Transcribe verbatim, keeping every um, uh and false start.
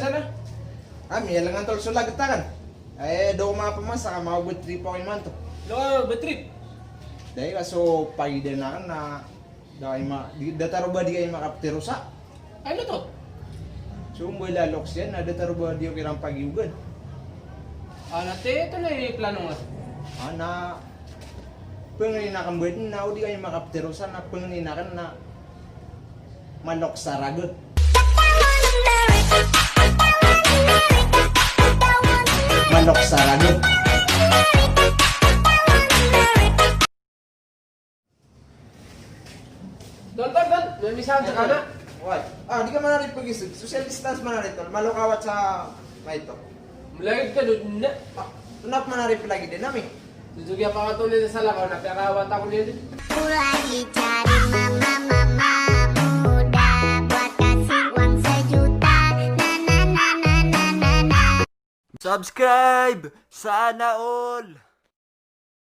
Sana? Ah, miyalangan tol so laget aken. Eh, da ako mapamasa ka, maogat trip ako imanto. Lo, ogat trip? Dai ka so paidan aken na da ima, di, datar o ba di ka ima kapterosa. Ano to? So, mbala loks iyan na datar o ba di ako kiran pagiyogan. Ana, te, ito na i plano nga. Ana, pengnin aken ba den na o di ka ima kapterosa na pengnin aken na maloks a raga. Maloks a raga. Tol, tol, tol, may misan sa kana. Wai. Ah, di ka manari pagisog. Social distance manari, tol. Malo ka wata sa maito. Malagid ka doon na. Ah, tunap manari palagi din, ami. Susugi apa ka, tol, sa lakaw na piyakawata ko din. Pulang dicari mama-mama muda, buat kasih uang sejuta. Na, na, na, na, na, na, na. Subscribe! Sana all!